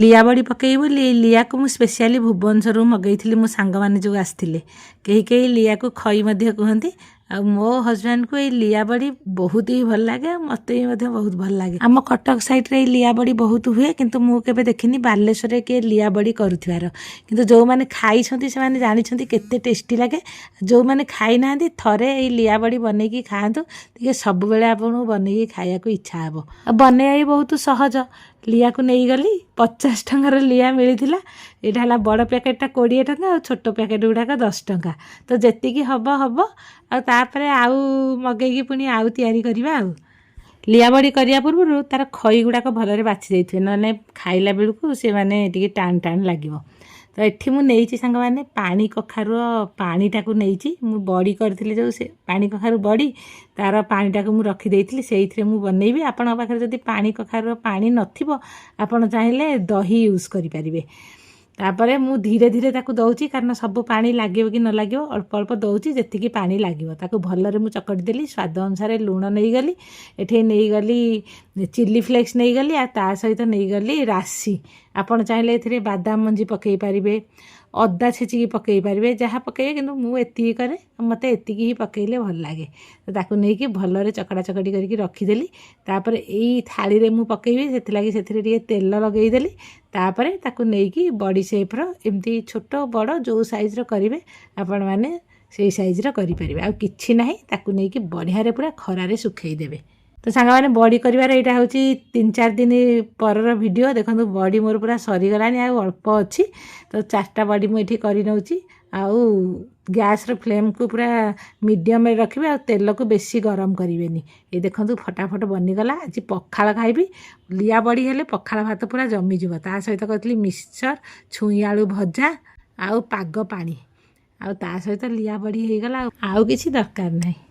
ଲିଆ ବଡ଼ି ପକେଇବି ବୋଲି ଏଇ ଲିଆକୁ ମୁଁ ସ୍ପେଶିଆଲି ଭୁବନେଶ୍ୱରରୁ ମଗେଇଥିଲି। ମୋ ସାଙ୍ଗମାନେ ଯେଉଁ ଆସିଥିଲେ, କେହି କେହି ଲିଆକୁ ଖଇ ମଧ୍ୟ କୁହନ୍ତି। ଆଉ ମୋ ହଜବେଣ୍ଡକୁ ଏଇ ଲିଆ ବଡ଼ି ବହୁତ ହି ଭଲ ଲାଗେ ଆଉ ମୋତେ ବି ମଧ୍ୟ ବହୁତ ଭଲ ଲାଗେ। ଆମ କଟକ ସାଇଡ଼୍ରେ ଏଇ ଲିଆ ବଡ଼ି ବହୁତ ହୁଏ, କିନ୍ତୁ ମୁଁ କେବେ ଦେଖିନି ବାଲେଶ୍ୱରରେ କିଏ ଲିଆ ବଡ଼ି କରୁଥିବାର। କିନ୍ତୁ ଯେଉଁମାନେ ଖାଇଛନ୍ତି, ସେମାନେ ଜାଣିଛନ୍ତି କେତେ ଟେଷ୍ଟି ଲାଗେ। ଯେଉଁମାନେ ଖାଇନାହାନ୍ତି, ଥରେ ଏଇ ଲିଆ ବଡ଼ି ବନେଇକି ଖାଆନ୍ତୁ ଟିକେ, ସବୁବେଳେ ଆପଣଙ୍କୁ ବନେଇକି ଖାଇବାକୁ ଇଚ୍ଛା ହେବ। ଆଉ ବନେଇବା ବି ବହୁତ ସହଜ। ଲିଆକୁ ନେଇଗଲି, 50 ଟଙ୍କାର ଲିଆ ମିଳିଥିଲା। ଏଇଟା ହେଲା ବଡ଼ ପ୍ୟାକେଟଟା 20 ଟଙ୍କା ଆଉ ଛୋଟ ପ୍ୟାକେଟ ଗୁଡ଼ାକ 10 ଟଙ୍କା। ତ ଯେତିକି ହେବ ହେବ, ଆଉ ତାପରେ ଆଉ ମଗେଇକି ପୁଣି ଆଉ ତିଆରି କରିବା। ଆଉ ଲିଆ ବଡ଼ି କରିବା ପୂର୍ବରୁ ତାର ଖଇ ଗୁଡ଼ାକ ଭଲରେ ବାଛି ଦେଇଥିବେ, ନହେଲେ ଖାଇଲା ବେଳକୁ ସେମାନେ ଟିକେ ଟାଣ ଟାଣ ଲାଗିବ। ତ ଏଠି ମୁଁ ନେଇଛି ସାଙ୍ଗମାନେ, ପାଣି କଖାରୁର ପାଣିଟାକୁ ନେଇଛି। ମୁଁ ବଡ଼ି କରିଥିଲି ଯେଉଁ, ସେ ପାଣି କଖାରୁ ବଡ଼ି, ତାର ପାଣିଟାକୁ ମୁଁ ରଖିଦେଇଥିଲି, ସେଇଥିରେ ମୁଁ ବନେଇବି। ଆପଣଙ୍କ ପାଖରେ ଯଦି ପାଣି କଖାରୁର ପାଣି ନଥିବ, ଆପଣ ଚାହିଁଲେ ଦହି ୟୁଜ୍ କରିପାରିବେ। ତାପରେ ମୁଁ ଧୀରେ ଧୀରେ ତାକୁ ଦେଉଛି, କାରଣ ସବୁ ପାଣି ଲାଗିବ କି ନ ଲାଗିବ। ଅଳ୍ପ ଅଳ୍ପ ଦେଉଛି, ଯେତିକି ପାଣି ଲାଗିବ। ତାକୁ ଭଲରେ ମୁଁ ଚକଟି ଦେଲି। ସ୍ୱାଦ ଅନୁସାରେ ଲୁଣ ନେଇଗଲି। ଏଠି ନେଇଗଲି ଚିଲି ଫ୍ଲେକ୍ସ ନେଇଗଲି, ଆଉ ତା ସହିତ ନେଇଗଲି ରାଶି। ଆପଣ ଚାହିଁଲେ ଏଥିରେ ବାଦାମ ମଞ୍ଜି ପକାଇ ପାରିବେ, ଅଦା ଛେଚିକି ପକାଇ ପାରିବେ, ଯାହା ପକାଇବେ। କିନ୍ତୁ ମୁଁ ଏତିକି କରେ, ମୋତେ ଏତିକି ହିଁ ପକାଇଲେ ଭଲ ଲାଗେ। ତ ତାକୁ ନେଇକି ଭଲରେ ଚକଟା ଚକଟି କରିକି ରଖିଦେଲି। ତାପରେ ଏଇ ଥାଳିରେ ମୁଁ ପକାଇବି, ସେଥିଲାଗି ସେଥିରେ ଟିକେ ତେଲ ଲଗାଇଦେଲି। ତାପରେ ତାକୁ ନେଇକି ବଡ଼ି ସେପ୍ର ଏମିତି ଛୋଟ ବଡ଼ ଯେଉଁ ସାଇଜ୍ର କରିବେ, ଆପଣମାନେ ସେଇ ସାଇଜ୍ର କରିପାରିବେ। ଆଉ କିଛି ନାହିଁ, ତାକୁ ନେଇକି ବଢ଼ିଆରେ ପୁରା ଖରାରେ ଶୁଖେଇ ଦେବେ। ତ ସାଙ୍ଗମାନେ, ବଡ଼ି କରିବାର ଏଇଟା ହେଉଛି 3-4 ଦିନ ପରର ଭିଡ଼ିଓ। ଦେଖନ୍ତୁ, ବଡ଼ି ମୋର ପୁରା ସରିଗଲାଣି, ଆଉ ଅଳ୍ପ ଅଛି। ତ ଚାରିଟା ବଡ଼ି ମୁଁ ଏଠି କରିନେଉଛି। ଆଉ ଗ୍ୟାସ୍ର ଫ୍ଲେମ୍କୁ ପୁରା ମିଡ଼ିୟମରେ ରଖିବେ ଆଉ ତେଲକୁ ବେଶୀ ଗରମ କରିବେନି। ଏଇ ଦେଖନ୍ତୁ, ଫଟାଫଟ ବନିଗଲା। ଆଜି ପଖାଳ ଖାଇବି। ଲିଆ ବଡ଼ି ହେଲେ ପଖାଳ ଭାତ ପୁରା ଜମିଯିବ। ତା ସହିତ କରିଥିଲି ମିକ୍ସଚର୍, ଛୁଇଁ ଆଳୁ ଭଜା ଆଉ ପାଗ ପାଣି, ଆଉ ତା ସହିତ ଲିଆ ବଡ଼ି ହେଇଗଲା। ଆଉ କିଛି ଦରକାର ନାହିଁ।